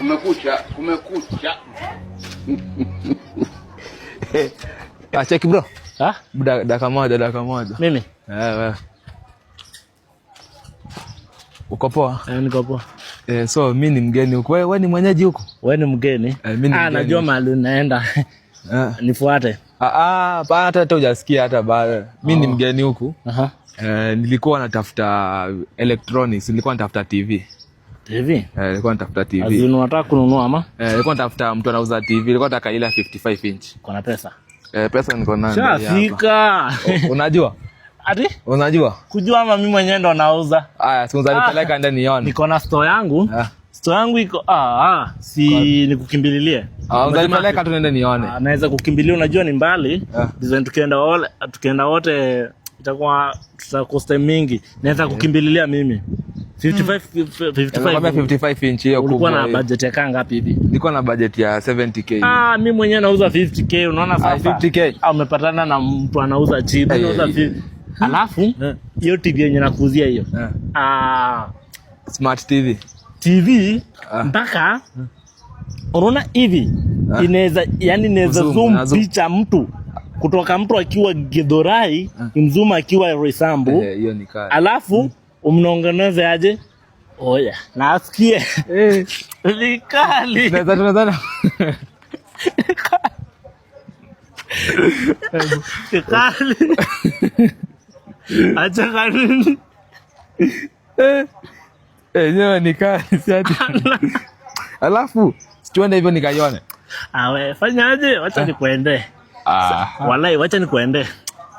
Kumekucha, kumekucha. Ah, cheki bro. Ha? Dakika moja, dakika moja. Mimi? Eh, wewe. Uko poa? Eh, niko poa. Eh, so mi ni mgeni huku. Wewe ni mwenyeji huku? Wewe ni mgeni? Eh, mi ni Ah, mgeni. najua mahali unaenda. Eh. Nifuate. Ah, ah, hapana, hata hujasikia hata bado. Mi ni mgeni huku. Eh, nilikuwa natafuta electronics, nilikuwa natafuta TV. TV? Eh, nilikuwa natafuta TV. As in unataka kununua ama? Eh, nilikuwa natafuta mtu anauza TV, nilikuwa nataka ile ya 55 inch. Uko na pesa? Eh, pesa niko nayo ndio hii hapa. Shafika. Unajua? Ati? Unajua? Kujua ama mimi mwenyewe ndo nauza? Aya, si unanipeleka ndani nione. Niko na store yangu. Ah. Store yangu iko si nikukimbililie. Ah, unanipeleka tu niende nione. Ah, naweza kukimbilia, unajua ni mbali. Ah. Design tukienda wote itakuwa tutakosta mingi. Naweza kukimbililia mimi. 55 Nimekwambia 55 55 inch hiyo Ulikuwa kubwa. na Hiyo. budget ya kaa ngapi hivi? Nilikuwa na budget ya 70K. Ah, mimi mwenyewe nauza 50K, unaona sasa? 50K. Ah, umepatana na mtu anauza cheap, Eh, nauza eh, 50. Alafu hiyo TV yenye nakuuzia hiyo. Eh. Ah, Smart TV. TV Ah. mpaka unaona hivi inaweza, yani inaweza Zoom, zoom na zoom. picha mtu kutoka mtu akiwa Githurai, mzoom akiwa Roysambu, Eh, hiyo ni kali. alafu umnongoneze aje, oya nasikie Eh, ni kali. tunaweza Ni kali. Acha kanini. Eh, yenyewe ni kali si ati. Alafu tuende hivyo nikaione. Awe, fanyaje? Wacha nikuende. Ah. Walai, wacha nikuende.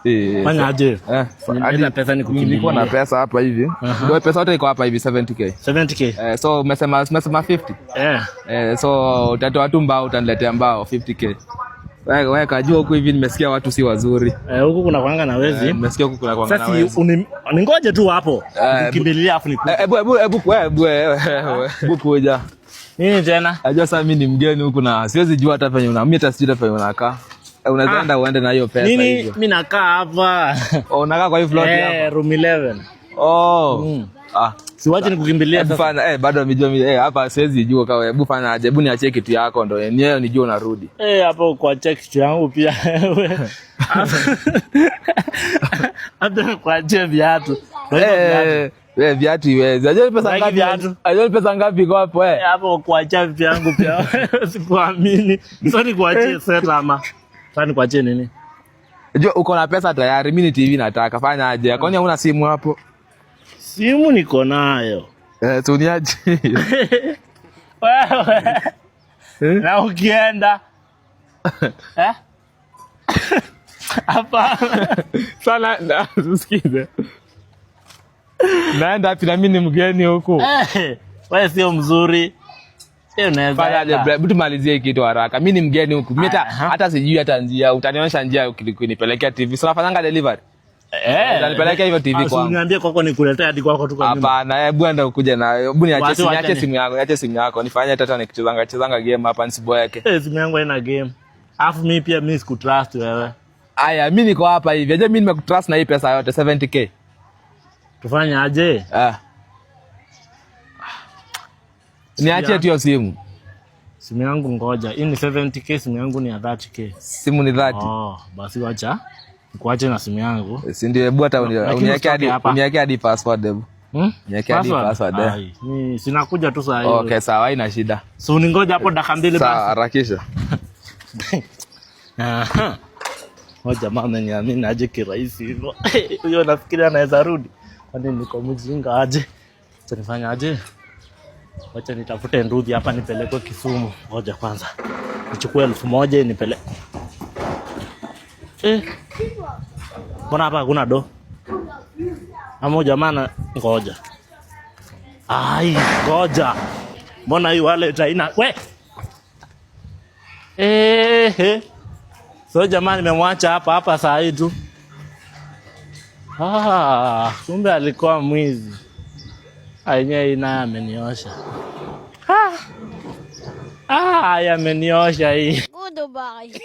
Eh, Fanya aje? Eh, Nileta pesa nikukimbilie. nilikuwa na pesa hapa hivi. Ndio pesa yote iko hapa hivi 70K. 70K. Eh, so umesema 50. Eh. Eh, so utatoa tu mbao, utaniletea mbao 50K. Wewe kajua huku hivi nimesikia watu si wazuri. Eh, huku kuna kwanga na wezi. Eh, nimesikia huku kuna kwanga na Sasa wezi. ningoje tu hapo. Eh, Nikimbililia afu niku. Eh, Ebu ebu ebu ebu ebu kuja. Nini tena? Najua sasa mimi ni mgeni huku na siwezi jua hata penye una mimi hata sijui hata penye unakaa. Eh, unaweza enda uende na hiyo pesa Nini? hivyo. Mimi nakaa hapa. Oh, unakaa kwa hii plot Eh, hapa. room 11. Oh. Ah. Si wache nikukimbilia Hebu sasa. fanya bado nimejua mimi hapa siwezi jua kama hebu fanya aje, hebu niachie kitu yako ndo yenyewe nijue unarudi. Eh, hapo kwa check kitu yangu pia. Hata kuachia viatu. Kwa hiyo viatu. Eh, viatu iwezi. Ajua ni pesa Unataka ngapi? viatu? Ajua ni pesa ngapi iko hapo eh? Eh, hapo kuachia vitu yangu pia. Sikuamini. So nikuachie set ama. Sasa nikuachie nini? Jua uko na pesa tayari, mimi ni TV nataka. Fanya aje? Kwani hauna simu hapo? Simu niko nayo. Eh, si uniachie. Wewe. Eh? Na ukienda. Eh? Hapana. Sana na usikize. Naenda wapi na mimi ni mgeni huku? Eh, wewe sio mzuri. Sio unaweza. Fanya aje enda. bro? Hebu tumalizie hii kitu haraka. Mimi ni mgeni huku. Mimi hata Aha. hata sijui hata njia. Utanionyesha njia ukinipelekea TV. Si unafanyanga delivery? Eh. Utanipelekea hiyo TV Ah, si kwangu. uniambie kwako nikuletea hadi kwako tu kwa nyumba. Hapana, hebu enda ukuje na hebu niache Wacha- simu, wacha niache simu yako, niache simu yako. Nifanye hata nikichezanga chezanga game hapa nisiboeke. Eh, simu yangu haina game. Alafu mimi pia mimi sikutrust wewe. Aya, mimi niko hapa hivi. Aje mimi nimekutrust na hii pesa yote 70K. Tufanye aje? Ah. Niachie tu hiyo simu. Simu yangu ngoja. Hii ni 70K, simu yangu ni ya 30K. Simu ni 30. Oh, basi wacha. Nikuache na simu yangu. Si ndio? Hebu hata Lakini uniweke usitoke hadi hapa. uniweke hadi password hebu. Hmm? Niweke hadi password, eh. Ai, mi sinakuja tu saa hiyo. Okay, sawa, haina shida. So uningoja hapo dakika mbili Sawa, basi. harakisha. Aha. Oh, jamaa ameniamini aje kirahisi hivyo. Huyo nafikiri anaweza rudi. Kwani niko mjinga aje? Acha nifanye aje? Wacha nitafute nduthi hapa nipelekwe Kisumu. Ngoja kwanza. Nichukue 1000 nipele. Eh. Mbona hapa hakuna do? Ama jamaa na ngoja. Ai, ngoja. Mbona hii wallet haina? We. Eh, eh. So jamaa nimemwacha hapa hapa saa hii tu. Ah, kumbe alikuwa mwizi. Yenyewe hii naye ameniosha. Ah. Ah, ameniosha hii. Goodbye.